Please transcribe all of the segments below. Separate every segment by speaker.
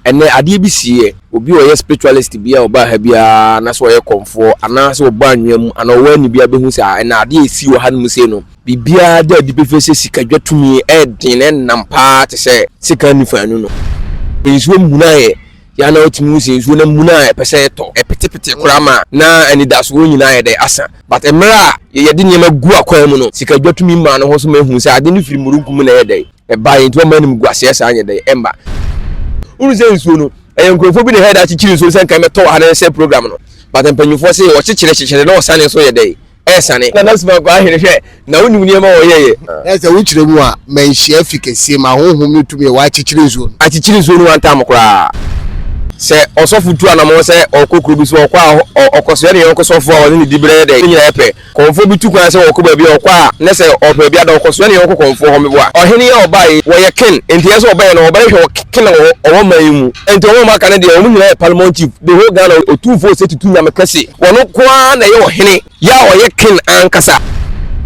Speaker 1: Ɛnnɛ adeɛ bi siiɛ, obi a ɔyɛ spiritualist bi a ɔbaa ha biara na sɛ ɔyɛ kɔmfoɔ anaa sɛ ɔbɔ anwea mu anaa ɔwɔ ani biara bɛhu sɛ ah ɛnnɛ adeɛ a ɛsii wɔ hanom sei no, biribiara da adi pefee sɛ sikadwa tumi yɛ den na ɛnam paa te sɛ sekan nifa anu no. Nsuo mmunaeɛ, yɛ a na wotumi hu sɛ nsuo no amuna a ɛpɛ sɛ ɛtɔ, ɛpetepete koraa ma na anidasoɔ nyinaa ayɛ dɛn asa. But mmerɛ a yɛde nneɛma gu akwan mu no, sikadwa tumi maa ne ho so ma ɛhuu sɛ ade no firi mmurunkum mu na ɛyɛ dɛn. Ɛbaeɛ nti wɔmma animguaseɛ saa nyɛ dɛn ɛmma. Wonu sɛ nsuo no ɛyɛ nkurɔfoɔ bi na ɛhɛ da akyekyere nsuo no sɛ nka ɛmɛtɔ wɔ ha na ɛsɛ program no but mpanyinfoɔ se wɔkyekyere kyekyere na ɔsane nso yɛ dɛn ɛsane. Nana Sumankwa Ahene hwɛ na wonim nneɛma a wɔyɛeɛ.
Speaker 2: Na sɛ wokyerɛ mu a, manhyia fi kɛseɛ mu ahonhom no tumi a wɔakyekyere nsuo no.
Speaker 1: Akyekyere nsuo no wantam koraa. Sɛ ɔsɔfo tu anamɔn sɛ ɔrekɔ kuro bi so, ɔkɔ a, ɔkɔsoɛ ne yɔnko sɔfo a ɔne ne diberɛ yɛ dɛn? Ne nyinaa yɛ pɛ. Kɔmfoɔ bi tu kwan sɛ ɔrekɔ baabi a, ɔkɔ a, ne sɛ ɔrepɛ baabi ada, ɔkɔsoɛ ne yɔnko kɔmfoɔ hɔ. Meboa. Ɔhene yi a ɔbaeɛ yi, wɔyɛ ken, enti ɛyɛ sɛ ɔbɛyɛ no, ɔbɛhwehwɛ wɔ ken a ɔwɔ man yi mu. Enti wɔn a wɔaka no deɛ, wɔn nyinaa yɛ paramount chief, the whole Ghana, Otumfoɔ Osei Tutu Nyame Kɛse, ɔno nko ara na ɛyɛ ɔhene yɛ a ɔyɛ ken ankasa.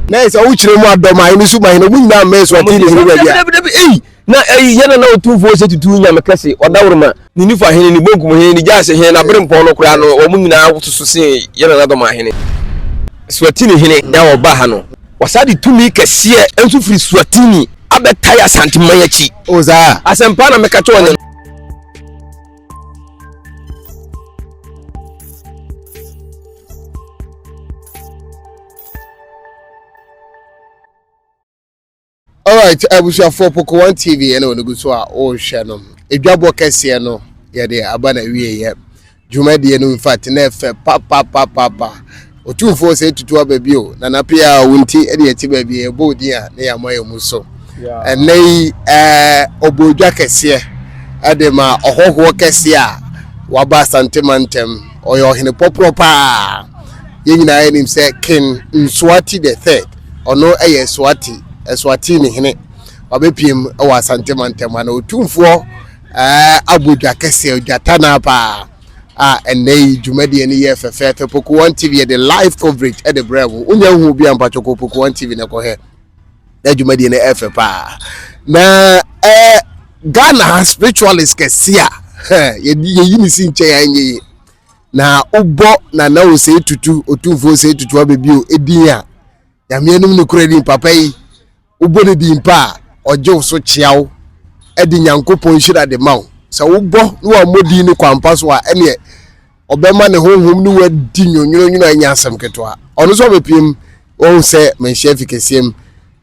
Speaker 2: Na ɛsɛ sɛ wokyerɛ mu adɔm ahene, sum ahene, wɔn nyinaa mmɛn Eswatini hene baabi a.
Speaker 1: Dabi, dabi, dabi, ei! Na eyi yɛ na na Otumfoɔ Osei Tutu Nyame Kɛse, Ɔdawuruma, ne Nifa Hene, ne Bonkum Hene, ne Gyaase Hene, n'aberempɔn no koraa no, wɔn nyinaa soso sen yɛn nananom ahene. Suatini Hene a ɔbaa ha no, wɔsan de tumi kɛseɛ nso firi Suatini abɛtae Asanteman akyi.
Speaker 2: O saa.
Speaker 1: Asɛmpa na meka kyerɛ wɔn.
Speaker 2: Alright, abusuafoɔ Poco One TV ɛna wɔn gu so a wɔrehwɛ no. Edwabɔ kɛseɛ no yɛde aba na wieɛ. Dwumadie no in fact na ɛfɛ papapapapa. Otumfoɔ sɛ tutu aba bio na napia a wo nti ɛde ɛte baabi yɛbɔ odin a na yɛama yɛn mu so. Ɛnɛ yi ɛɛ ɔbɔ dwa kɛseɛ ɛde ma ɔhɔhoɔ kɛseɛ a waba Asante mantam. Ɔyɛ ɔhene pɔporɔ paa. Yɛn nyinaa yɛnim sɛ King Nsuati the third. Ɔno yɛ Eswati, Eswatini hene. Wabɛpiem wɔ Asante mantam ha na Otumfoɔ eh, abɔ dwa kɛseɛ, dwa tanaa paa a ɛnnɛ yi dwumadie no yɛ fɛfɛɛfɛ. Poku One TV yɛde live coverage de brɛ wo. Wonya hu bi a mpatwɔ kɔ Poku One TV na kɔhwɛ. Na dwumadie no ɛfɛ paa. Na eh, Ghana ha spiritualist kɛse a yɛyi ne si nkyɛn a ɛnyɛ yie. Na wobɔ Nana Osei Tutu, Otumfoɔ Osei Tutu Ababio edin a, Nyame anim nokorɛ ni, papa yi, wobɔ ne din pa a, ɔgye wo so kyea wo, ɛde Nyankopɔn nhyira de ma wo. Sɛ wobɔ na wammɔ din no kwampa so a, ɛneɛ ɔbɛma ne honhom ne wadi nwonwononwono a ɛnyɛ asɛm ketewa. Ɔno nso abɛpiem, wɔhu sɛ manhyia fi kɛseɛ mu,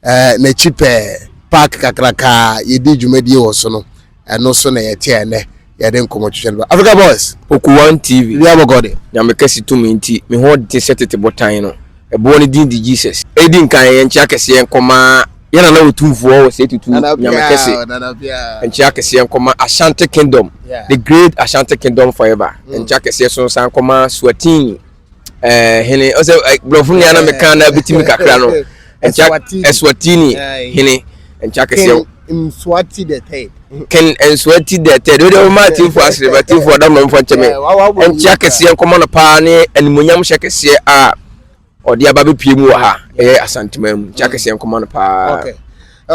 Speaker 2: ɛɛ n'akyi pɛɛ, park kakraka a yɛdi dwumadie wɔ so no, ɛno so na yɛte a ɛnɛ yɛde nkɔmmɔ twetwe no ba Africa Boys.
Speaker 1: Okuwan TV.
Speaker 2: Biribiara bɔkɔ de.
Speaker 1: Nyame kɛse tumi nti me ho ɔden sɛ tete botan no. Ɛboɔ no din de Jesus. Edi nkan yɛ nkyea kɛseɛ nkɔma yɛn nana otumfoɔ wɔ Sɛ Tutu Nyame kɛse. Nkyea kɛseɛ nkɔma Ashanti Kingdom, the great Ashanti Kingdom forever. Nkyea kɛseɛ so nsan nkɔma Suatini. Eh, hene ɔsɛ eh, borɔfo nea na meka na bitimi kakra no nkyɛ Eswatini hene nkyɛ akɛseɛ
Speaker 2: Nsuati the third
Speaker 1: Ken Nsuati the third wode ɔma atimfo asere ba atimfo ɔda mmɔmfo nkyɛ me nkyɛ akɛseɛ nkɔmɔ no paa ne animonyam hyɛ kɛseɛ a ɔde aba bɛpie mu wɔ ha ɛyɛ Asanteman mu nkyɛ akɛseɛ nkɔmɔ no paa.
Speaker 2: Okay.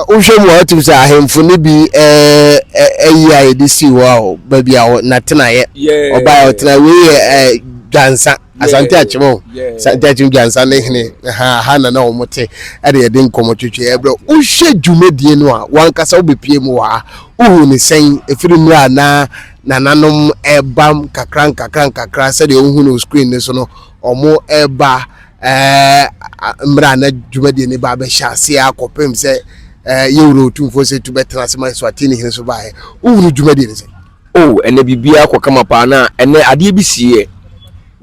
Speaker 2: Wohwɛ mu a wotumi sɛ ahemfo no bi ayi a yɛde sii hɔ a baabi a n'atenaeɛ ɔbaa a ɔtena wei yɛ dwansa asante akyem o asante akyem dwansa ne hene ha ha na na wɔn te ɛde yɛde nkɔmɔ twetwe ɛbrɛ wohwɛ dwumadie no a wankasa wobɛpie mu wɔ ha wohu ne sɛn ɛfiri mmerɛ a na nananom ɛba nkakra nkakra nkakra sɛdeɛ wohu no screen no so no wɔn ɛba ɛɛ mmerɛ a na dwumadie no ba abɛhyɛ aseɛ akɔpem sɛ ɛɛ yɛwura otumfoɔ sɛ tu bɛtena ase ma Eswatini hene so baeɛ wohunu dwumadie no sɛ
Speaker 1: Oh, ɛnɛ biribiara kɔ kama paa na ɛnɛ adeɛ bi siiɛ.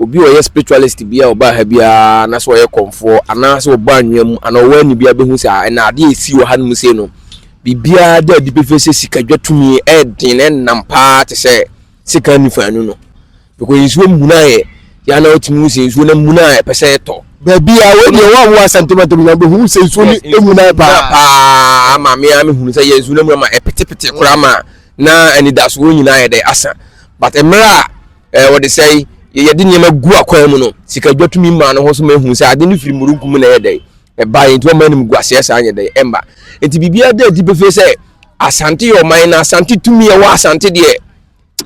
Speaker 1: Obi a ɔyɛ spiritualist bi a ɔbaa ha biara na sɛ ɔyɛ kɔmfoɔ anaasɛ ɔbɔ anwea mu anaa ɔwɔ ani biara bɛhu sɛ ah, ɛnɛ adeɛ a ɛsi wɔ ha no mu sei no, biribiara da adi pefee sɛ sikadwa tumi ɛɛden na ɛnam paa te sɛ sekan nifa anu no. Because nsuo mmuna yɛ yɛ ana wotumi hu sɛ nsuo no mmuna a ɛpɛ sɛ ɛtɔ.
Speaker 2: Baabi a wei deɛ wɔn a wɔwɔ Asante mantam nyinaa bɛhu sɛ nsuo no emuna paa.
Speaker 1: Paa ma me ara mehunu sɛ yɛ nsuo no amuna ma ɛpetepete koraa ma na anidasoɔ nyinaa yɛ dɛ asa. But mmerɛ a ɛɛ wɔde sɛ yɛde nneɛma gu akwan mu no sikadwa tumi maa no ho so ma ehu sɛ ade no firi murunkum mu na ɛyɛ dɛ ɛba yɛ nti wɔn anim gu aseɛ saa nyɛ dɛ ɛmba. Nti biribiara da adi pefee sɛ Asante yɛ ɔman na Asante tumi ɛwɔ Asante deɛ.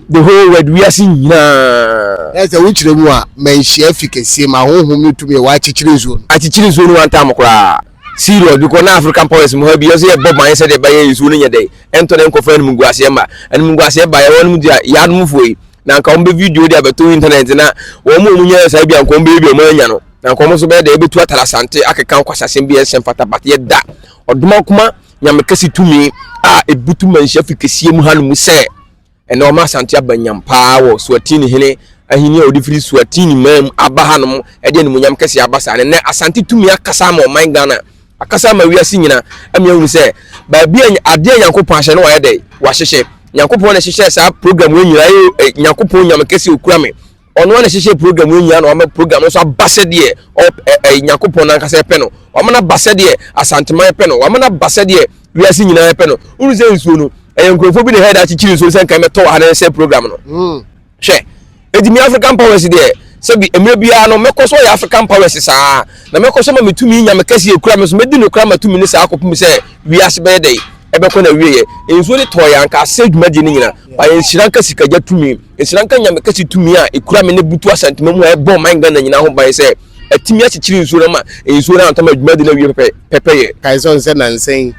Speaker 1: The whole world, wiase nyinaa.
Speaker 2: Na sɛ wokyerɛ mu a, manhyia fi kɛseɛ mu ahonhom no tumi a wɔakyekyere nsuo no.
Speaker 1: Akyekyere nsuo no wantam koraa. Serious, because na African powers mu ha bi yɛsɛ yɛbɔ ban sɛdeɛ ɛbɛyɛ nsuo no nyɛ dɛ ɛntɔ ne nkɔfa animguaseɛ ma animguaseɛ ba yɛwɔ nom deɛ yɛanomfoɔ yi na nka wɔn bɛ video de abɛto internet na wɔn mu wɔn nyɛ saa bi a nka wɔn bɛyɛ bi a wɔn anya no na nka wɔn nso bɛyɛ dɛ ɛbɛtu atarasante akeka nkwasasɛm bi ɛnsɛ mfata but yɛda ɔdomakoma nyame kɛse tumi a ɛbutu manhyia fi kɛseɛ mu hanom sɛ ɛnɛ ɔma Asante aba nyam paa wɔ Suatini hene ahenni a ɔde firi Suatini man mu aba hanom ɛde animuonyam kɛseɛ aba saa no. Ɛnɛ Asante tumi akasa ama ɔman Ghana, akasa ama wiase nyina ama ahunu sɛ baabi a adeɛ a Nyankopɔn ahyɛ no wayɛ dɛ wahyehyɛ. Nyankopɔn na ɛhyehyɛ saa program wei nyinaa, ɛyɛ Nyankopɔn nyame kɛseɛ okura me. Ɔno ara na ɛhyehyɛ program yi nyinaa na wama program no nso aba sɛdeɛ ɛ Nyankopɔn n'ankasa pɛ no. Wama no aba sɛdeɛ Asanteman pɛ no. Wama no aba sɛdeɛ wiase nyinaa pɛ no. Wonu sɛ nsuo no, ɛyɛ nkurɔfoɔ bi na ɛhɛ da akyekyere nsuo sɛ nka mɛtɔ wɔ ha na ɛsɛ program no. Hmm. Hwɛ, eti mi African powers deɛ, sɛbi mmerɛ biara no mɛkɔ so ayɛ African powers saa, na mɛkɔ so ma me tumi nyame kɛseɛ ekura me so, mɛdi no kora ma tumi no saa kɔpem sɛ wiase bɛyɛ dɛ ɛbɛkɔ na wieɛ. Nsuo no tɔɔ yɛ anka asɛ dwumadie no nyina, ba yɛ nhyira nka sikagya tumi. Nhyira nka Nyame kɛse tumi a ekura me ne butu Asantema mu a ɛbɔ ɔman Ghana nyinaa ho ban sɛ atumi akyekyere nsuo no ama nsuo no antɔ ma dwumadi no awie pɛpɛ pɛpɛyɛ.
Speaker 2: Kae sɛ ɔnsɛ nansa yi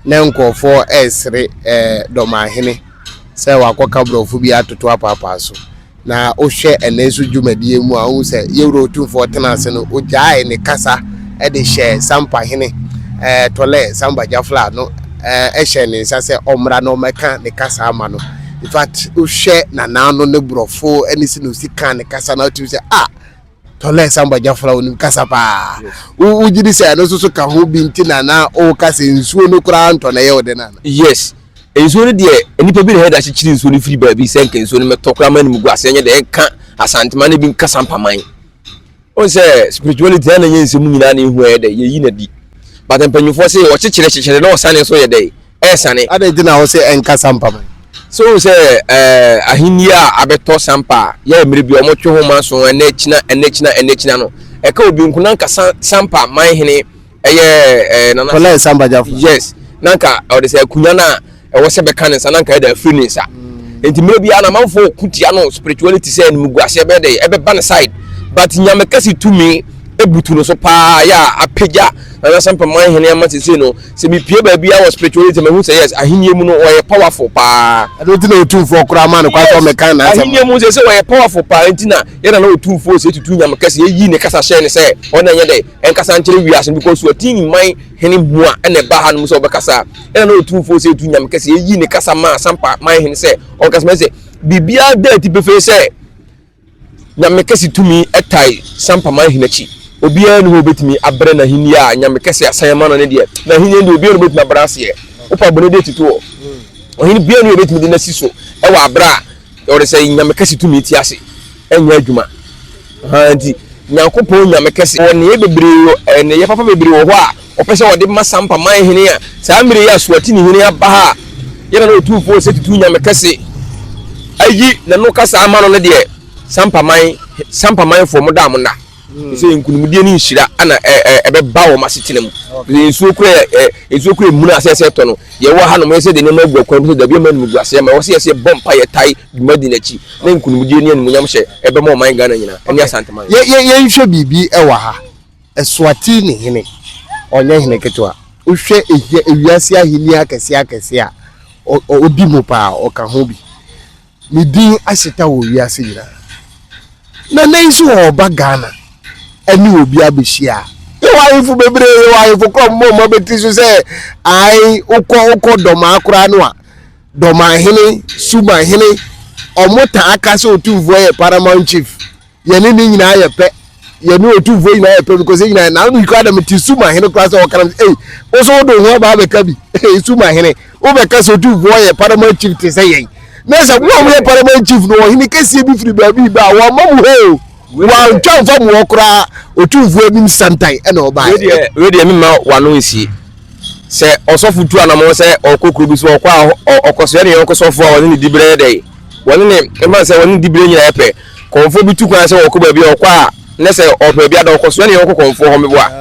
Speaker 2: na nkurɔfoɔ resere Dɔmahene sɛ wakɔka borɔfo bi atoto apaapaa so. Na wohwɛ ɛnnɛ nso dwumadie mu a, wohu sɛ Yɛwura Otumfoɔ tena ase no, ɔgyaee ne kasa de hyɛɛ Sampahene Tɔlɛ Samba Gyafla no hyɛɛ ne nsa sɛ ɔmmra na ɔmmɛka ne kasa ama no. In fact, wohwɛ Nana no ne borɔfo ne sɛ na ɔsi ka ne kasa na wotumi sɛ ah Tɔlɛ Samba Gyafla onim kasa paa. Wogye di sɛ ɛno nso so ka ho bi nti na na woka sɛ nsuo no koraa ntɔ na ɛyɛ wo dɛ no ana?
Speaker 1: Yes. Nsuo no deɛ nnipa bi na ɛda kyekyere nsuo no firi baabi sɛ nka nsuo no mɛtɔ koraa ma anim gu aseɛ nyɛ dɛ ɛnka Asantema no bi nka Sampaman. Wohu sɛ spirituality na nyɛ nsɛm nyinaa na ehu ɛyɛ dɛ yɛyi na di. But mpanyinfoɔ sɛ wɔkyekyere kyekyere na ɔsane nso yɛ dɛ ɛresane.
Speaker 2: Adɛn nti na wo sɛ ɛnka Sampa man?
Speaker 1: So wohu sɛ ɛɛ ahenni a abɛtɔ Sampa a yɛ mmerɛ bi a wɔtwe ho ma so ɛnɛ kyina ɛnɛ kyina ɛnɛ kyina no ɛka obi nko na nka Sampa man hene ɛyɛ ɛɛ nana.
Speaker 2: Kɔlɛ Samba Jaffa.
Speaker 1: Yes na nka ɔde sɛ akunya no a ɛwɔ sɛ bɛka ne nsa na nka ɛda afiri ne nsa nti mmerɛ biara na amanfoɔ ko tia no spirituality sɛ animguaseɛ bɛyɛ dɛ ɛbɛba ne side but nyame kɛse tumi ebutu no so paa yɛ a apagya nana sampa man hene ama sese no sɛ mepie baabi a wɔ spirituality mahu sɛ yes ahenni mu no ɔyɛ powerful paa.
Speaker 2: Ɛno nti na otumfoɔ koraa ma no kwan sɛ ɔmmɛka n'asɛm.
Speaker 1: Ahenni mu sɛ sɛ ɔyɛ powerful paa nti na yɛn nana otumfoɔ sɛ tutu nyame kɛse yɛyi ne kasa hyɛ ne sɛ ɔna nyɛ dɛ ɛnkasa nkyerɛ wiase no because ɔti man hene mua ɛna ɛba ha nom sɛ ɔbɛkasa ɛna na otumfoɔ sɛ etu nyame kɛse eyi ne kasa maa sampa man hene sɛ ɔnkasa mɛ sɛ biribiara da adi pefee sɛ nyame kɛse tumi ɛtae sampa man hene akyi obiara ni hɔ obetumi abrɛ n'ahenni a nyame kɛse asan ama no ne deɛ n'ahenni deɛ obiara ni obetumi abrɛ aseɛ wopa bɔne de tutu hɔ ɔhene biara ni obetumi de n'asi so ɛwɔ abrɛ a ɔde sɛ nyame kɛse tumi ti ase ɛnyɛ adwuma. Ahaa nti Nyankopɔn Nyame kɛse wɔ nneyɛɛ bebree wɔ ɛɛ nneyɛɛ papa bebree wɔ hɔ a ɔpɛ sɛ ɔde ma Sampa man hene a saa mmerɛ yi a Suatini hene aba ha a yɛ nana Otumfoɔ Osei Tutu Nyame kɛse ayi n'ano kasa ama no no deɛ Sampa man Sampa manfoɔ mo da mo nna sɛ nkunimdie ne nhyira ana ɛbɛba wɔn asetena mu nsuo kura ɛ nsuo kura emuna asɛ sɛ ɛtɔ no yɛwɔ ha nom yɛ sɛ de nneɛma agu akwan mu sɛ dabi ɛma anim gu aseɛ ma ɛwɔ sɛ yɛsɛ yɛbɔ mpa yɛ tae dwumadi no akyi na nkunimdie ne animuonyam hyɛ ɛbɛma ɔman Ghana nyinaa ɛne Asanteman.
Speaker 2: Yɛ yɛ yɛnhwɛ biribi wɔ ha. Eswatini hene, ɔnyɛ hene ketewa. Wohwɛ ehia ewiase ahenni akɛseɛ akɛseɛ a, ɔ ɔ ɔdi mu paa, ɔka ho bi. Ne din ahyeta wɔ wiase nyinaa. Na nnɛ yi nso ɔreba Ghana ɛne obi abɛhyia a, yɛwɔ ahemfo bebree, yɛwɔ ahemfo korɔ mmɔ mmɔ abɛtiri so sɛ ae wokɔ wokɔ dɔmaa koraa no a, Dɔmahene, Sumahene, wɔn taa ka sɛ Otumfoɔ yɛ paramount chief. Yɛne ne nyinaa yɛ pɛ. Yɛne Otumfoɔ nyinaa yɛ pɛ because yɛn nyinaa na ano koraa na mete Sumahene koraa sɛ ɔka na ei wo so wode wo ho aba abɛka bi. Ei Sumahene, wobɛka sɛ Otumfoɔ yɛ paramount chief te sɛ yɛn. Na sɛ mo a moyɛ paramount chief no ɔhene kɛseɛ bi firi baabi ba a wɔamma mo hɔ o. Wɔantwa mfa mo hɔ koraa Otumfoɔ anim santan ɛna ɔbaeɛ.
Speaker 1: Wei deɛ memma w'ano nsie. Sɛ ɔsɔfo tu anamɔn sɛ ɔrekɔ kuro bi so, ɔkɔ a ɔkɔsoɛ ne yɔnko sɔfo a ɔne ne diberɛ yɛ dɛn? Wɔne ne ɛmfa sɛ wɔne ne diberɛ nyinaa yɛ pɛ. Kɔmfoɔ bi tu kwan sɛ ɔrekɔ baabi a ɔkɔ a ne sɛ ɔpɛ baabi ada ɔkɔsoɛ ne yɔnko kɔmfoɔ hɔ meboa.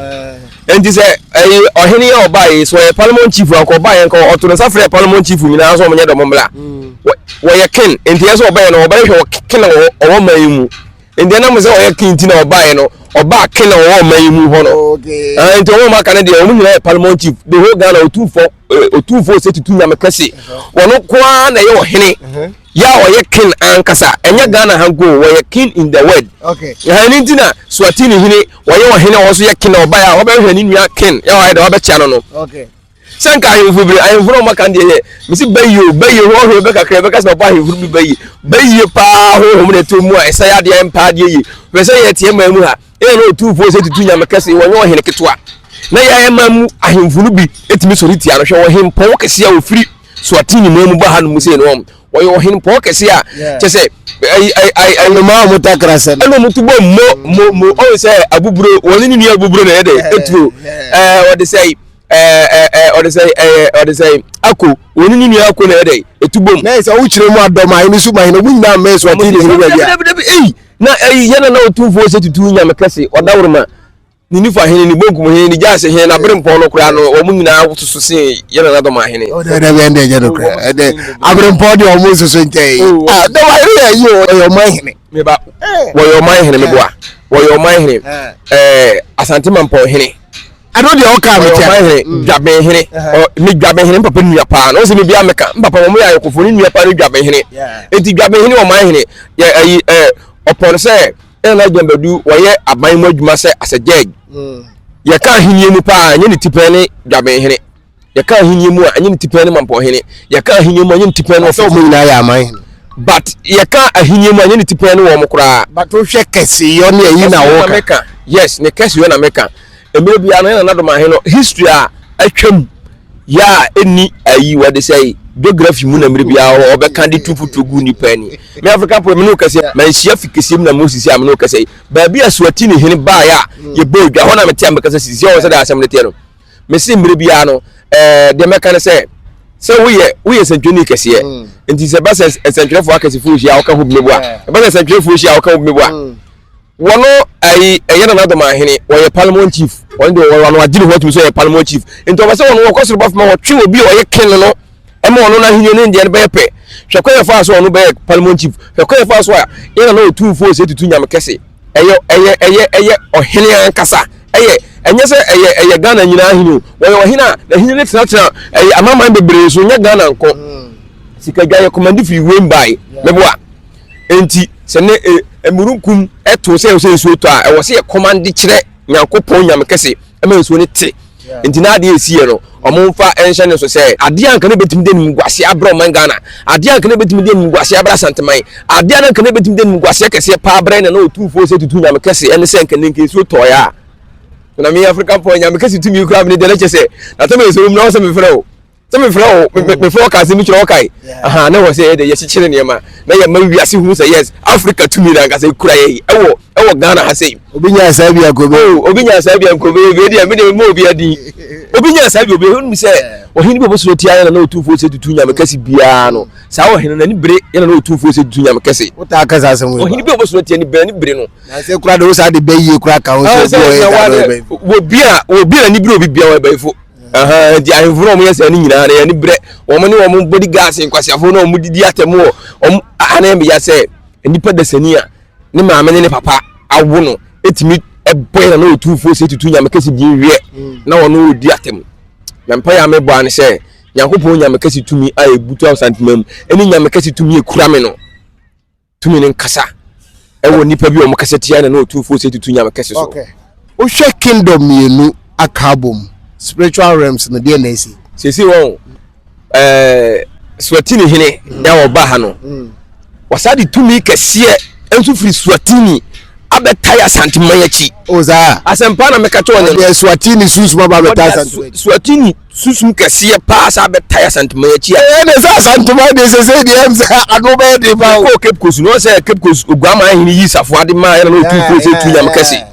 Speaker 1: Enti sɛ ɛyi ɔhene yɛ ɔbaa yi sɛ ɔyɛ paramount chief anka ɔbaa yɛn nka ɔto ne nsa frɛ paramount chief nyinaa sɛ wɔnyɛ dɔm mmra. Wɔyɛ ken nti ɛsɛ ɔbɛyɛ no ɔbɛhwɛ wɔ ken a ɔwɔ man yi mu. Nti ɛnam sɛ ɔyɛ ken nti na ɔbaeɛ no ɔbaa ken a ɔwɔ ɔman yi mu hɔ no. Nti wɔn aka no deɛ wɔn nyinaa yɛ paramount chief the whole Ghana otumfoɔ otumfoɔ sɛ tutu nyame kɛse. Wɔn nko ara na ɛyɛ ɔhene. Yɛ a ɔyɛ king ankasa ɛnyɛ Ghana ha nko wɔyɛ king in the world. Ɛhɛn nti na Swatini hene wɔyɛ ɔhene a ɔso yɛ king a ɔbaeɛ a wɔbɛhwɛ ne nua king yɛ ɔyɛ dɛ wɔbɛkyia no no. Sɛ nka ahemfo bere ahemfo na wɔaka deɛ yɛ mesi bɛyie o bɛyie ho ɔhwɛ bɛ kakra bɛka sɛ ɔbɔ ahemfo bi bɛyie bɛyie paa honhom na ɛtɔ mu a ɛsɛ yɛ adeɛ mpa adeɛ yie hwɛ sɛ yɛ teɛ man mu ha ɛyɛ na ɔtumfoɔ sɛ tutu nyame kɛse wɔnyɛ ɔhene ketewa na yɛ man mu ahemfo no bi ɛtumi sɔre tia no hwɛ ɔhempɔn kɛseɛ a ɔfiri Swatini man mu ba ha no mu sei no wɔn wɔyɛ ɔhempɔn kɛse a kyɛ sɛ ɛyi ɛyi ɛyi ɛyi
Speaker 2: nnomaa a wɔn takra sɛ
Speaker 1: no ɛna wɔn to bɔ mo mo mo ɔwɔ sɛ abuburo wɔn ne nua abuburo na ɛyɛ dɛ etuo ɛɛ wɔde sɛ ɛɛ ɛɛ ɔde sɛ ɛɛ ɔde sɛ ako wɔn ne nua ako na ɛyɛ dɛ etu bom.
Speaker 2: Na sɛ wokyerɛ mu adɔm ahene so mahene wɔn nyinaa mmɛn Swatini hene baabi a.
Speaker 1: Dabi dabi eyi na ɛyi yɛn na otumfoɔ sɛ tutu nyame kɛse ɔdawuruma. Ne nifa hene, ne bonkum hene, ne gyaase hene, n'aberempɔn no koraa no, wɔn nyinaa soso sen yɛn nananom ahene.
Speaker 2: O dɛ dɛ bɛn dɛ nyɛ no koraa ɛdɛ aberempɔn deɛ wɔn nsoso nkyɛn yi. Ah dɔm ahene yɛ yi o ɔyɛ ɔman hene.
Speaker 1: Meba wɔyɛ ɔman hene meboa wɔyɛ ɔman hene ɛɛ Asante Mampɔn hene.
Speaker 2: Ɛno deɛ ɔka mi
Speaker 1: kyɛ. Ɔyɛ ɔman hene Dwaben hene ne Dwaben hene mpapa nua paa na ɔsɛ mi bia meka mpapa wɔn yɛ ayɔkofo ne nua paa ne Dwaben hene eti Dwaben hene ɔman hene yɛ ɛyi ɛɛ ɔpɔn sɛ. Ɛna na John Badu wɔyɛ aban mu adwuma sɛ as a judge. Mm. Yɛka ahenni mu paa ɛnyɛ ne tipɛn ne Dwabenhene. Yɛka ahenni mu a ɛnyɛ ne tipɛn ne Mampɔnhene. Yɛka ahenni mu a ɛnyɛ ne tipɛn ne
Speaker 2: ɔfɛ. Wɔn nyinaa yɛ aman hene.
Speaker 1: But yɛka ahenni mu a ɛnyɛ ne tipɛn ne wɔn koraa.
Speaker 2: But wohwɛ kɛseyɔ ne ayi na wɔka.
Speaker 1: Yes, ne kɛseyɔ na meka. Mmerɛ biara no yɛn nananom ahe no history a atwam yɛ a ɛnni ayi wɔde sɛ geography mu na mmerɛ biara ɔbɛka de tu fotuo gu nipa ani. Me Africa po me ne wo kɛseɛ manhyia fi kɛseɛ mu na mo sisi a me ne wo kɛseɛ yi baabi a Suatini hene baeɛ a yɛbɔ odwa hɔ na mete a mekasa sisi ɔwɔ sɛ de asɛm no teɛ no mese mmerɛ biara no ɛɛ deɛ mɛka ne sɛ sɛ woyɛ woyɛ nsɛntwerɛni kɛseɛ mm. nti sɛ ɛba sɛ nsɛntwerɛfoɔ akɛsefoɔ hyia a woka ho bi mɛboa ɛba sɛ nsɛntwerɛfoɔ hyia a woka ho bi mɛboa Wɔn ayi ɛyɛ Nana Adom Ahene, wɔyɛ Paramount Chief. Wɔn deɛ wɔn ano agye ne ho atum sɛ ɔyɛ Paramount Chief. Nti ɔbɛ sɛ wɔn wɔkɔ soro ba fam wɔtwe obi a ɔyɛ king no ɛma ɔno n'ahenni ne deɛ no bɛyɛ pɛ. Hwɛ kwan yɛfa so ɔno bɛyɛ Paramount Chief. Hwɛ kwan yɛfa so a yɛn nana Otumfoɔ Osei Tutu Nyame kɛse. Ɛyɛ ɛyɛ ɛyɛ ɛyɛ ɔhene ankasa. Ɛyɛ ɛnyɛ sɛ ɛyɛ ɛyɛ Ghana nyinaa ahene o. Wɔyɛ ɔhene a n'ahenni no tenatena ɛyɛ amanaman bebree so nyɛ Ghana nko. Sikadwa yɛ kɔmandi firi wiem bae. Meboa. Enti sɛ ne e, mmurunkum to sɛ sɛ nsuo tɔ a, ɛwɔ sɛ yɛ kɔmande kyerɛ Nyankopɔn Nyame kɛse ma nsuo no te. Nti na adeɛ ɛsiiɛ no, ɔmo mfa nhyɛ ne so sɛ adeɛ anka ne bɛtumi de animguaseɛ abrɛ ɔman Ghana, adeɛ anka ne bɛtumi de animguaseɛ abrɛ Asanteman, adeɛ anka ne bɛtumi de animguaseɛ kɛseɛ paa abrɛ na na Otumfoɔ sɛ tutu Nyame kɛse ɛne sɛ nka ne nka nsuo tɔeɛ a. Na me African pɔ Nyame kɛse tumi koraa me ne deɛ na kyɛ sɛ na tɛmɛ nsuo mu na ɔsɛ mefrɛ o. sɛ mefrɛ wo mefrɛ wo ka asɛm bi kyerɛ wo kae aha na wɔ sɛ yɛde yɛkyekyere nneɛma na yɛma wiase hu sɛ yes Africa tumi na ankasa kura yɛ ɛwɔ ɛwɔ Ghana ha sei
Speaker 2: obi nya saa bi ankobe
Speaker 1: oh obi nya saa bi ankobe obi deɛ me deɛ me obi adi obi nya saa bi obi ehunu sɛ ɔhene bi ɔbɛsoro tia yɛn na ɔtumfoɔ sɛ tutu nyame kɛse biara no saa ɔhene n'ani bere yɛn na ɔtumfoɔ sɛ tutu nyame kɛse
Speaker 2: wotaa kasa asɛm
Speaker 1: ɔhene bi ɔbɛsoro tia ne bere ne bere no
Speaker 2: na sɛ kura de wo saa de bɛyie kura ka ho sɛ obi ɔyɛ saa
Speaker 1: de obi a obi a n'ani bere obi biara ɔyɛ Ahaa nti ahemfo na wɔyɛ saa no nyinaa no yɛn ani brɛ wɔn ne wɔn body guards nkwasiafo na wɔn didi atɛm wɔ wɔn ana yɛn bɛya sɛ nipa dasani a ne maame ne ne papa awo no etumi ɛbɔ yɛn na otumfoɔ sɛ tutu nyame kɛse di wiɛ mm. na wɔn ɔdi atɛm na mpa yɛ amebɔ ano sɛ nyankopɔn nyame kɛse tumi a ebutu asantuma mu ɛne nyame kɛse tumi ekura me no tumi no nkasa ɛwɔ nnipa bi a wɔn kasa tia na na otumfoɔ sɛ tutu nyame kɛse so.
Speaker 2: Okay. Wohwɛ kingdom mmienu aka abom spiritual realms no deɛ na esi.
Speaker 1: Sisi wɔn ɛɛ Swatini hene mm. na ɔba ha no mm. wɔsa de tumi kɛseɛ nso firi Swatini abɛtae Asanteman akyi.
Speaker 2: O saa.
Speaker 1: Asɛmpa na mɛka kyerɛ wɔn.
Speaker 2: Ɔde Swatini sunsum aba abɛtae Asanteman
Speaker 1: akyi. Swatini Sunsum kɛseɛ paa saa bɛtae Asanteman akyi
Speaker 2: a. Ɛyɛ ne sɛ Asanteman deɛ sese deɛ ɛm sɛ ano bɛyɛ den paa o.
Speaker 1: Kɔɔ Cape Coast no sɛ Cape Coast Oguaman ahene yi safoa de maa yɛn na otumfoɔ sɛ tu nyame kɛse.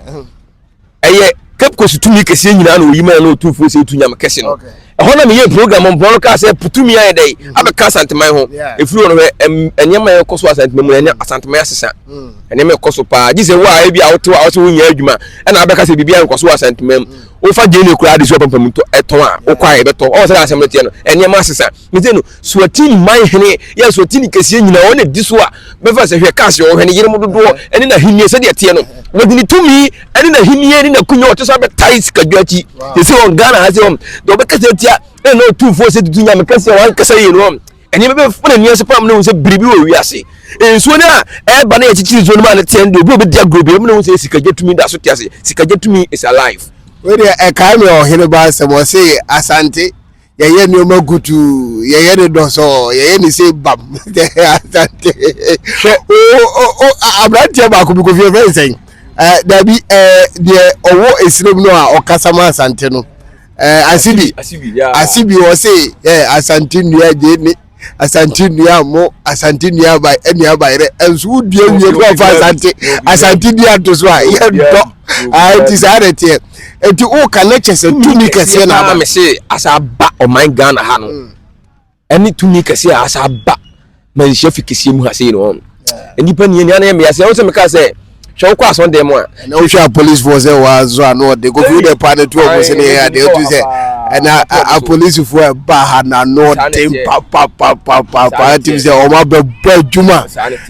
Speaker 1: Ɛyɛ Cape Coast tumi kɛseɛ nyinaa na oyi maa yɛn na otumfoɔ sɛ tu nyame kɛse no. Ɛhɔ na meyɛ program mpɔn no kaa sɛ tumi ayɛ dɛ mhm. abɛka Asanteman ho. Ɛfiri hɔ no hwɛ nneɛma ɛkɔ so Asanteman mu ɛne Asanteman asesa. Mm. Nneɛma ɛkɔ so paa. Gye sɛ wo a ebi a wote hɔ a wosɛ wonyɛ adwuma ɛna abɛka sɛ biribi ankɔ so Asanteman mu. Mm. Wofa gyeene koraa de si ɔpampam tɔ ɛtɔn a wokɔ a yɛbɛtɔ. Ɔwɔ sɛ asɛm no teɛ no nneɛma asesa. Mese no Suatini man hene yɛ Suatini kɛseɛ nyinaa ɔna di so a bɛfa sɛ hwɛ cars ɔhwɛ ne yerem dodoɔ ɛne n'ahennie sɛdeɛ teɛ no wɔde ne tumi ɛne n'ahennie ne n'akunya ɔte so abɛtae sikadwa akyi. Te sɛ wɔn Ghana ha sɛ wɔn deɛ ɔbɛkasa tia ɛna ɔtumfoɔ sɛ tutu nyame kɛseɛ wɔn ankasa yie no wɔn Nneɛma bɛfa n'ani ase pam na hu sɛ biribi wɔ wiase. Nsuo no a ɛreba na yɛkyekyere nsuo no ma no teɛ no deɛ obi a ɔbɛdi agorɔ biara mu na hu sɛ sikagya tumi da so te ase. Sikagya tumi is alive.
Speaker 2: Wei deɛ ɛkae me ɔhene ba asɛm ɔse Asante yɛyɛ nneɛma kutuu yɛyɛ ne dɔsɔɔ yɛyɛ ne se bam Asante hwɛ o o aberanteɛ baako bi kofi ɛfɛ nsɛn dabi deɛ ɔwɔ esirem no a ɔkasa ma Asante no Eh, asibi asibi wɔ se eh, asante nnua gye ne asante nnua mo asante nnua ba nnua ba yerɛ nso wodua wie no afa asante asante dua nto so a yɛntɔ nti saa na ɛteɛ nti woka ne kyɛ sɛ tumi kɛseɛ na aba
Speaker 1: me se asa aba ɔman Ghana ha no mm. ɛne tumi kɛseɛ a asa aba manhyia fi kɛseɛ mu ha sei no nnipa ni ani anayɛ mmea sɛ wo sɛ meka sɛ hwɛ wokɔ asɔn mu a
Speaker 2: ɛna wohwɛ apolisifoɔ sɛ wɔaso ano ɔde kofi wode pa no to ɔmo sɛ ne yɛ adeɛ wotu sɛ ɛna apolisifoɔ ɛba ha na ano ɔde papapapapa ɛtim sɛ ɔmo abɛbɔ adwuma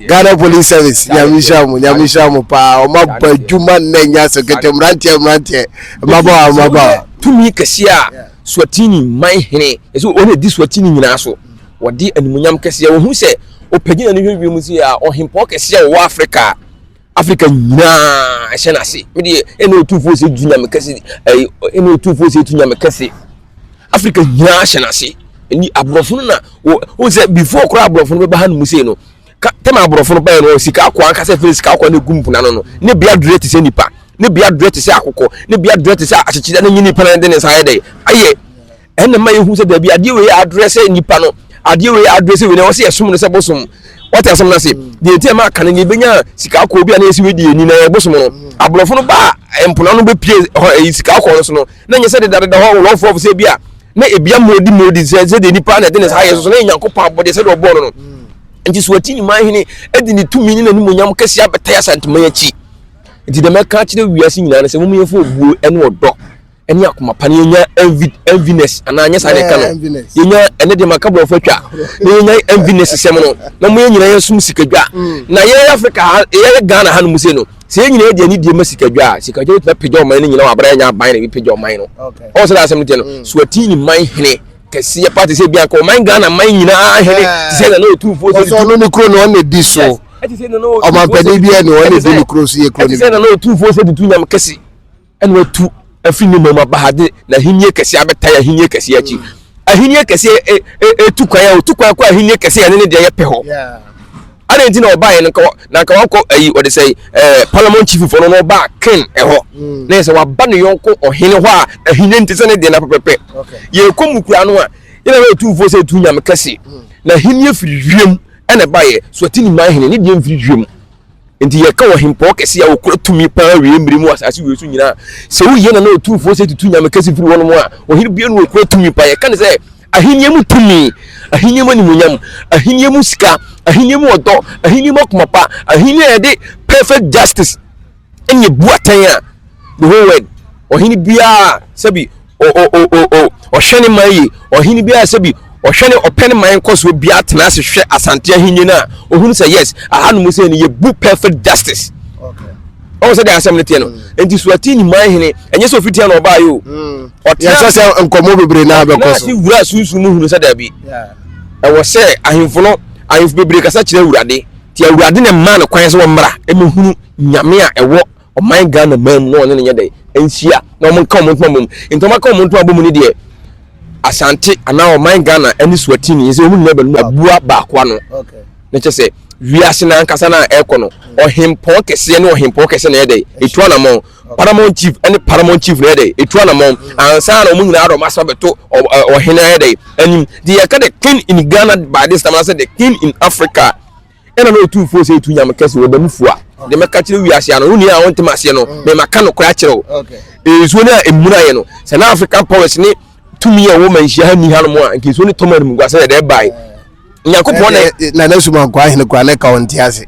Speaker 2: Ghana Police Service nyame nhyira mo nyame nhyira mo paa ɔmo abɔ adwuma nnɛ nya so kete mmeranteɛ mmeranteɛ mmabaawa mmabaawa
Speaker 1: tumi kɛseɛ a Swatini man hene, ɛsɛ wɔn na di Swatini nyinaa so. Wɔde animuonyam kɛseɛ, wɔhu sɛ ɔpagya n'ani hwɛ wiem sɛ a ɔhempɔn kɛseɛ a ɔwɔ Afrika, Afrika nyinaa ɛhyɛ n'ase. Me deɛ ɛna otumfoɔ sɛ tu nyame kɛse, ɛyi ɛna otumfoɔ sɛ tu nyame kɛse. Afrika nyinaa hyɛ n'ase. Ɛni aborɔfo no na wɔ sɛ before koraa aborɔfo no bɛba ha no mu sei no, ka tɛm aborɔfo no baeɛ no sika akoa ankasa firi sika akoa no egu mpona no no ne bea dure te sɛ nipa ne bea dure te sɛ akokɔ ne bea dure te sɛ akyekyere ne nye nipa no de ne nsa ayɛ dɛ ayɛ ɛna ma yɛhu sɛ daabi adeɛ wei adrɛ sɛ nipa no adeɛ wei adrɛ sɛ wei na wɔsɛ yɛsom no sɛ bosom wɔte asɛm no ase deɛ nti ɛma aka no ne yɛbɛnya sika akoa bi a na yɛsi wei deɛ ni na yɛ bosom no aborɔfo no baa mpona no bɛpie hɔ ɛyi sika akoa no so no na nyɛ sɛ dedadeda hɔ wɔlɔfoɔ sɛ bi a na ebia modi modi sɛ sɛ deɛ nipa na ɛde ne nsa ayɛ so so na yɛ nyankopɔn abɔdeɛ sɛdeɛ ɔbɔɔ no no nti so ɔti ne man hene de ne tumi ne n'animonyam kɛseɛ abɛtae asanteman akyi nti deɛ mɛka akyerɛ wiase nyinaa no sɛ mom yɛmfa obuo ne ɔdɔ ne akoma pa no yɛnya envy enviness anaa nyɛ saa na ɛka no yɛnya ɛne deɛ maka borɔfo atwa na yɛnya enviness sɛm no na mo yɛ nyinaa yɛsom sikadwa mm. na yɛyɛ Africa ha yɛyɛ Ghana ha no mu sei no sɛ yɛn nyinaa yɛde anidie ma sikadwa a sikadwa bɛtumi apagya ɔman no nyinaa wɔ abere a yɛnya aban na ɛbɛpagya ɔman no ɔwɔ sɛ asɛm no teɛ no mm. so ati ne man hene kɛseɛ pa te sɛ bi anka ɔman Ghana man nyinaa hene te sɛ nana ɔtumfoɔ
Speaker 2: sɛ ɔno ne kuro no ɔne di so ɔmampanin bi ɛne ɔne di ne kuro so yɛ kuro no
Speaker 1: bi sɛ nana ɔtumfoɔ sɛ tutu nyam kɛse ɛna watu afiri ne man mu aba ha de n'ahenni kɛseɛ abɛtae ahenni kɛseɛ akyi ahenni kɛseɛ etu kwan a otu kwan kɔ ahenni kɛseɛ ɛne ne deɛ yɛ pɛ hɔ adan nti na ɔbaeɛ no nka na nka wakɔ ayi ɔde sɛ ɛɛ parliament chief fo no na ɔbaa ken ɛhɔ mm. na yɛ sɛ waba ne yɔnko ɔhene hɔ a ahenni nti sɛ ne deɛ na pɛpɛpɛ yɛkɔ mu kura no a yɛn na yɛ otumfoɔ sɛ etu nyame kɛse mm. na ahenni firi wiem ɛna ɛbaeɛ so ɛte ne man hene ne deɛ mfiri wiem. Enti yɛka ɔhempɔn kɛse a ɔkura tumi paa wie mmere mu asase wei so nyinaa. Sɛ woyɛ na na ɔtumfoɔ sɛ tutu nyame kɛse firi hɔnom a, ɔhene bia no ɔkura tumi paa. Yɛka ne sɛ ahenni mu tumi, ahenni mu animuonyam, ahenni mu sika, ahenni mu ɔdɔ, ahenni mu akoma pa, ahenni a yɛde perfect justice ɛne ebu atɛn a the whole world ɔhene biara sɛbi ɔhwɛ ne man yie ɔhene biara sɛbi ɔhwɛ ne ɔpɛ ne man nkɔsoɔ biara tena ase hwɛ asante ahenni no a ɔhunu sɛ yes ahanom sɛ no yɛbu perfect justice ɔwɔ sɛ deɛ asɛm no teɛ no mm. nti suati ne man hene ɛnyɛ sɛ ɔfiri tia na ɔbaa yi o mm.
Speaker 2: ɔtena sɛ nkɔmmɔ bebree na abɛkɔ so
Speaker 1: wura sunsun mu hunu sɛ daabi ɛwɔ sɛ ahemfo no ahemfo bebree kasa kyerɛ awurade nti awurade na mmaa no kwan sɛ wɔmmra ɛmɛhunu nyame a ɛwɔ ɔman Ghana man mu na ɔne no nyɛ dɛ nhyia na wɔn nka wɔn ntoma bom nti wɔn aka wɔn ntoma bom ne deɛ Asante anaa ɔman Ghana ne Swatini sɛ wɔn nyinaa bɛnum abua baako ano na kyɛ sɛ wiase no ankasa no a ɛrekɔ no ɔhempɔn kɛseɛ ne ɔhempɔn kɛseɛ na ɛyɛ dɛ ɛtu anamɔn paramount chief ne paramount chief na ɛyɛ dɛ ɛtu anamɔn ansa na wɔn nyinaa de wɔn asɛm abɛto ɔhene ayɛ dɛ anim deɛ yɛka the king in Ghana by this time anaasɛ the king in Africa Ɛna na otumfoɔ sɛ etu nyame kɛse wɔ dɛm fua de mɛka kyerɛ wiase ano wo nua a wɔntem aseɛ no mm. mɛma ka nokorɛ akyerɛ wo nsuo no a emuna yɛ no sɛ na African powers ne tumi a ɛwɔ manhyia ha ni hanom a nka nsuo no tɔm anim gua sɛ yɛde ɛbae nyankopɔn
Speaker 2: na nana sumankɔ ahene kora ne ka ɔnte ase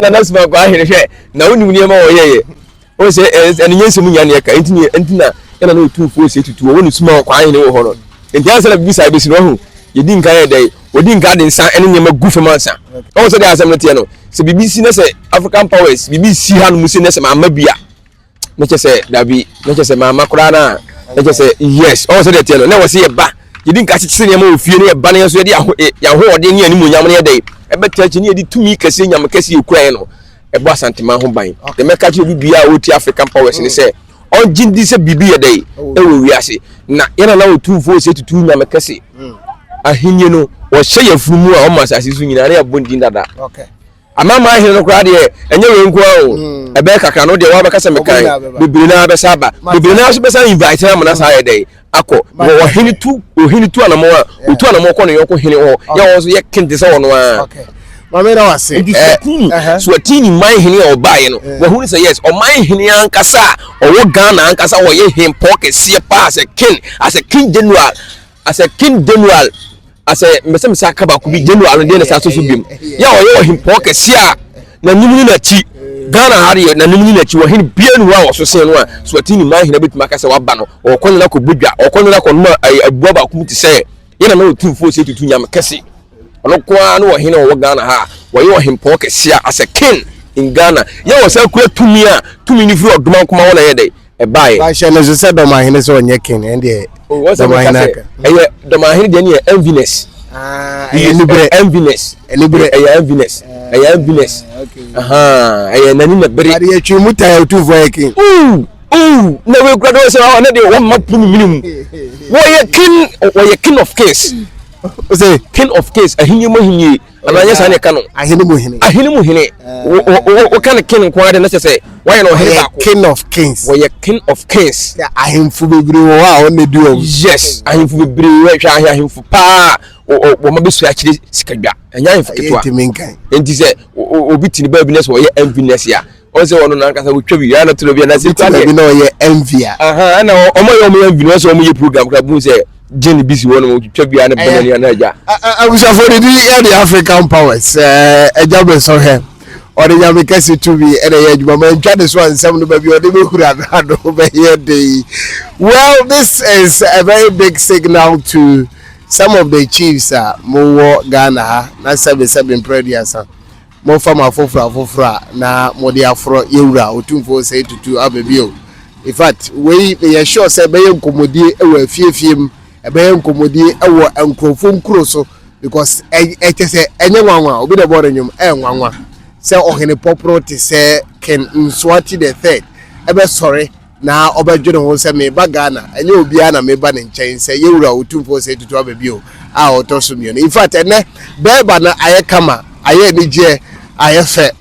Speaker 1: nana sumankɔ ahene hwɛ na wonim nneɛma wɔyɛyɛ. Wɔn sɛ ɛne nyɛ nsɛm nyinaa na yɛka nti ne nti na ɛna na otumfoɔ sɛ tutu wɔn ne suma kwan hene wɔ hɔ no. Nti ansa na biribi saa bɛsi no ɔho yɛdi nkan yɛ dɛ wɔdi nkan de nsa ne nneɛma gu fam ansa. Ɔho sɛ deɛ asɛm no teɛ no sɛ biribi si na sɛ African powers biribi si ha no mu sɛ na sɛ mamma bi a na kyɛ sɛ dabi na kyɛ sɛ mamma koraa na na kyɛ sɛ yes ɔho sɛ deɛ teɛ no na wɔ sɛ yɛba yɛdi nka kyekyere nneɛma wɔ fie ne yɛba ne yɛn nso yɛde yɛn ahoɔden ne yɛn animuonyam no yɛ dɛ ɛbɛtɛ akyi ne yɛde tumi kɛseɛ nyame kɛseɛ yɛkura yɛn no ɛbɔ Asanteman ho ban. Deɛ mɛka kyerɛ obi biara a ɔretie African Powers ne sɛ ɔngye ndi sɛ biribi yɛ dɛ ɛwɔ wiase na yɛn nana Otumfoɔ Osei Tutu Nyame kɛse ahenni no wɔhyɛ yɛn funu mu a ɔma asase so nyinaa na yɛabɔ ne din dada. Amanaman ahene no koraa deɛ ɛnyɛ wei nko ara o hmm. ɛbɛyɛ kakra no deɛ wɔabɛka sɛ mekan bebree naa bɛsa aba bebree naa nso bɛsa invite na amana saa yɛ dɛ akɔ wɔ ɔhene tu ɔhene tu anamɔ a ɔtu anamɔ kɔ ne yɔnko hene hɔ yɛ wɔn nso yɛ kente sɛ ɔno ara.
Speaker 2: Maame na wase.
Speaker 1: Nti eh, Suatini Suatini man hene a ɔbaeɛ no eh. wahunu sɛ yes ɔman hene ankasa a ɔwɔ Ghana ankasa ɔyɛ hempɔn kɛseɛ paa as a king as a king general as a king general as a mbɛsɛ mbɛsɛ aka baako bi general no deɛ na saa so so biom yɛ a ɔyɛ ɔhempɔn kɛseɛ a n'anim ne n'akyi Ghana ha deɛ n'anim ne n'akyi ɔhene bia ne hɔ a ɔso sen no a Suatini man hene bɛtumi aka sɛ waba no ɔkɔ ne no akɔbɔ dwa ɔkɔ ne no akɔnom abua baako mu te sɛ yɛn nana Otumfoɔ Osei Tutu Nyame kɛse ɔno nko ara ne ɔhene a ɔwɔ Ghana ha a wɔyɛ ɔhempɔn kɛse a as a king in Ghana yɛ wɔ saa kura tumi a tumi no firi ɔdomankoma hɔ na ɛyɛ dɛ ɛbaeɛ.
Speaker 2: Wahyɛ no so sɛ dɔmahene sɛ ɔnyɛ king ɛndeɛ
Speaker 1: dɔmahene aka. Ɛyɛ dɔmahene deɛ ne yɛ enviness.
Speaker 2: Ah, ɛyɛ aniberɛ.
Speaker 1: Enviness.
Speaker 2: Aniberɛ.
Speaker 1: Ɛyɛ enviness. Ɛyɛ enviness. Ɛyɛ n'ani na bere.
Speaker 2: Ade yɛtwe mu taa otumfoɔ yɛ king.
Speaker 1: Ooh. Ooh, na wei kura de sɛ ɔne deɛ wɔn ma punu mini mu. Wɔyɛ king, wɔyɛ king of kings.
Speaker 2: Ose
Speaker 1: king of kings, ahenni mu ahenni. Ana nyɛ saa na ɛka no.
Speaker 2: Ahene mu hene.
Speaker 1: Ahene mu hene. Wɔka no king nko ara de na kyerɛ sɛ wɔayɛ no ɔhene baako.
Speaker 2: King of kings.
Speaker 1: Wɔyɛ king of kings.
Speaker 2: Ahemfo bebree wɔ hɔ a wɔn na di wɔn.
Speaker 1: Yes, ahemfo bebree wɔ hwɛ ahemfo paa wɔn abɛsua akyerɛ sikadwa. Ɛnyɛ ahemfo ketewa. Nti sɛ obi ti ne baabi na sɛ wɔyɛ enviness a ɔn sɛ ɔno nankasa wotwa bi yana toro bi anase
Speaker 2: kura deɛ na ɔyɛ envy a
Speaker 1: ɛna ɔmo yɛ ɔmo yɛ envy no sɛ ɔmo yɛ program kura bu sɛ gin bi si hɔ nom otwitwa bi a ne bɛn ne ana agya.
Speaker 2: Abusuafo de di yɛ de African powers ɛɛ ɛgya bɛ sɔhwɛ ɔde nyame kɛse tumi ɛna ɛyɛ adwuma ma ntwa ne so ansɛm no baabi ɔde bɛhura no ano bɛyɛ de. Well, this is a very big signal to some of the chiefs a mowɔ Ghana ha na sɛbe sɛbe mprɛ aduasa. Momfa mo afoforo afoforo a na mode aforɔ yɛn Wura Otumfoɔ Osei Tutu aba bio. In fact, wei meyɛ sure sɛ ɛbɛyɛ nkɔmmɔdie wɔ afiefie mu, ɛbɛyɛ nkɔmmɔdie wɔ nkurɔfoɔ nkuro so because ɛkyɛ sɛ ɛnyɛ nwanwa, obi na ɛbɔ no nnwom, ɛyɛ nwanwa sɛ ɔhene pɔporɔ te sɛ Ken Nsoati the third ɛbɛsɔre na ɔbɛdwene ho sɛ meba Ghana, ɛnyɛ obiara na meba ne nkyɛn sɛ yɛwura Otumfoɔ Osei Tutu aba bio a ɔtɔ so mmienu. In fact, ɛnɛ bɛɛba no ayɛ kama, ayɛ anigyeɛ, ayɛ fɛ.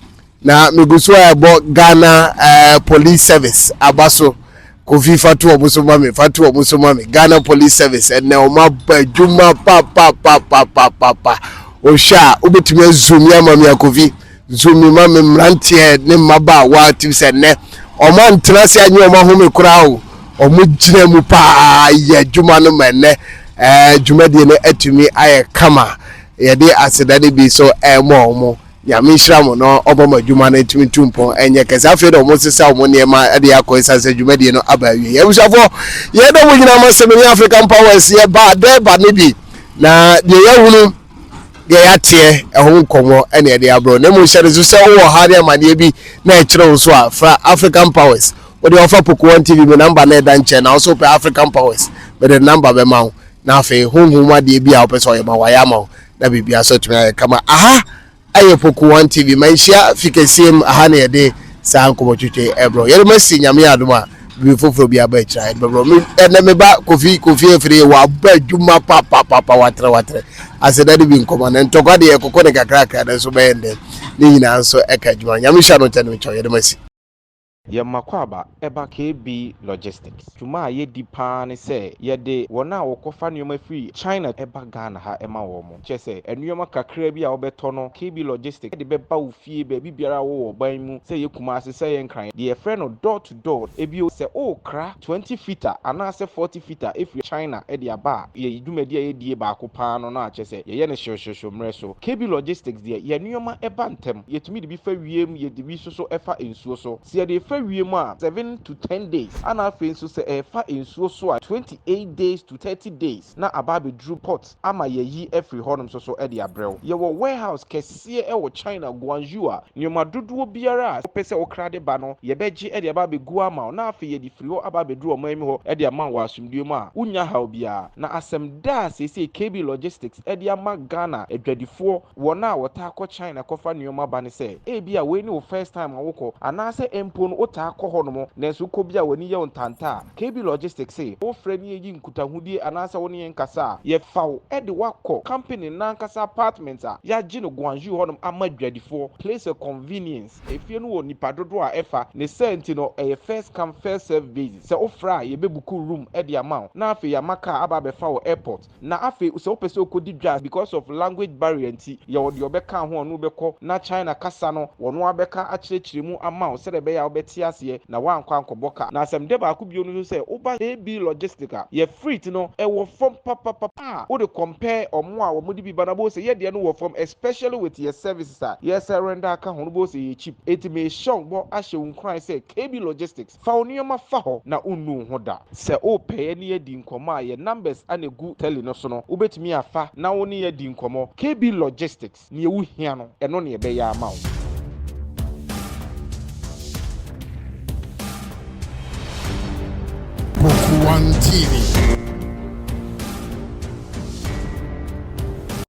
Speaker 2: Na megu so a ɛbɔ Ghana eh, Police Service aba so. Kofi fa to wɔn so ma me, fa to wɔn so ma me. Ghana Police Service ɛnɛ wɔn aba adwuma papapapapapa. Wohwɛ a wobɛtumi azumi ama me a Kofi. Zumi ma me mmeranteɛ ne mmabaawa tim sɛ nnɛ wɔn antena ase anyɛ wɔn ahome koraa o, wɔn gyina mu paa yɛ adwuma no ma nnɛ ɛɛ dwumadie no atumi ayɛ kama. Yɛde aseda no bi so ɛrema wɔn. Nyame nhyira mo na ɔma mo adwuma no atumi tu mpɔn ɛnyɛ kɛse. Afei na wɔn sesa wɔn nneɛma de akɔ ɛsiane sɛ dwumadie no aba awie. Abusuafoɔ, yɛda mo nyinaa mo ase. Me ne African Powers yɛba dɛɛba no bi na deɛ yɛahunu deɛ yɛateɛ ɛho nkɔmmɔ ɛne ɛde abrɛ na mmom hyɛ no so sɛ wowɔ ha ne amanneɛ bi na ɛkyerɛ wo so a fra African Powers wode ɔfa Poku One TV me namba na ɛda nkyɛn na wo so wopɛ African Powers mede namba bɛma wo na afei honhom adeɛ bi a wopɛ sɛ ɔyɛ ma wayɛ ama wo na biribiara so atumi ayɛ kama aha Ɛyɛ Poku One TV manhyia fi kɛseɛ mu aha na yɛde saa nkɔmɔtwetwe ɛbrɔ yɛde ma si nyame adom a biribi foforɔ bi aba akyira yɛde bɛbrɔ me ɛnɛ me ba Kofi Kofi afiri waba adwuma papapapa watrɛ watrɛ aseda de bi nkɔmɔ na ntɔkwa deɛ ɛkɔkɔ ne kakrakra na nso bɛyɛ ndɛ ne nyinaa nso ɛka adwuma nyame hyɛ no nkyɛn no nkyɛw yɛde ma si.
Speaker 3: Yɛn M'akwaaba ɛba KB Logistics. Dwuma a yɛdi paa ne sɛ yɛde wɔn a wɔkɔfa nneɛma firi China ba Ghana ha ma wɔn. Kyerɛ sɛ nneɛma kakra bi a wobɛtɔ no KB Logistics de bɛba wo fie baabi biara a wowɔ ɔban mu, sɛ ɛyɛ Kumasi, sɛ ɛyɛ Nkran. Deɛ yɛfrɛ no door to door. Bio, sɛ worekra 20 fita anaasɛ 40 fita firi China de aba a, yɛn dwumadi a yɛdie baako paa no na kyerɛ sɛ yɛyɛ no hyewhyewhyew mmerɛ so. KB Logistics deɛ, yɛn nneɛma ba ntɛm. Yɛtumi de bi fa wiem, yɛde bi nso so fa nsuo so. Sɛ yɛde refa Ɛfa wiem a, 7 to 10 days, ɛna afei nso sɛ ɛfa nsuo so a, 28 days to 30 days na aba abɛduru port ama yɛayi afiri hɔnom nso so de abrɛ wo. Yɛwɔ warehouse kɛseɛ wɔ China, Guangzhou a nneɛma dodoɔ biara a wopɛ sɛ wokra de ba no, yɛbɛgye de aba abɛgu ama wo na afei yɛde firi hɔ aba abɛduru ɔman mu hɔ de ama wo wɔ asomdwoeɛ mu a wonnya haw biara. Na asɛm da a seesei KB Logistics de ama Ghana adwadifoɔ, wɔn a wɔtaa kɔ China kɔfa nneɛma ba ne sɛ, ebia wei ne wo first time a wokɔ anaasɛ mpo no wotaa kɔ hɔnom nanso wokɔ bi a w'ani yɛ wo ntanta a, KB Logistics se wofrɛ ne yɛyi nkutahodie anaasɛ wo ne yɛn kasa a, yɛfa wo de wo akɔ company no ankasa apartment a yɛagye no Guangzhou hɔnom ama adwadifoɔ, place of convenience. Efie no wɔ nnipa dodoɔ a ɛfa, ne saa nti no ɛyɛ first come first serve basis. Sɛ wofrɛ a yɛbɛbuku room de ama wo na afei yɛama car aba abɛfa wo airport. Na afei sɛ wopɛ sɛ wokɔdi dwa a, because of language barrier nti, yɛwɔ deɛ ɔbɛka ho a ɔne wo bɛkɔ na China kasa no wɔno ara bɛka akyerɛkyerɛ mu ama wo sɛdeɛ ɛbɛyɛ a wobɛte aseɛ na woankɔ ankɔbɔ ka. Na asɛm dɛ baako bio no nso sɛ woba AB Logistic a, yɛ freight no ɛwɔ fam papapapa a wode compare ɔmo a wɔde bi ba no a wobɛhu sɛ yɛ deɛ no wɔ fam especially with yɛ services a yɛsɛ render aka ho no wobɛhu sɛ ɛyɛ cheap. Enti merehyɛ wo bɔ ahyɛ wo nkuran sɛ KB Logistics Fa wo nneɛma fa hɔ na wonnu wo ho da. Sɛ wopɛ yɛne yɛn adi nkɔmmɔ a, yɛn numbers na ɛgu tele no so no, wobɛtumi afa na wo ne yɛn adi nkɔmmɔ. KB Logistics, neɛ wohia no, ɛno na yɛbɛyɛ ama wo.
Speaker 2: Poku One TV.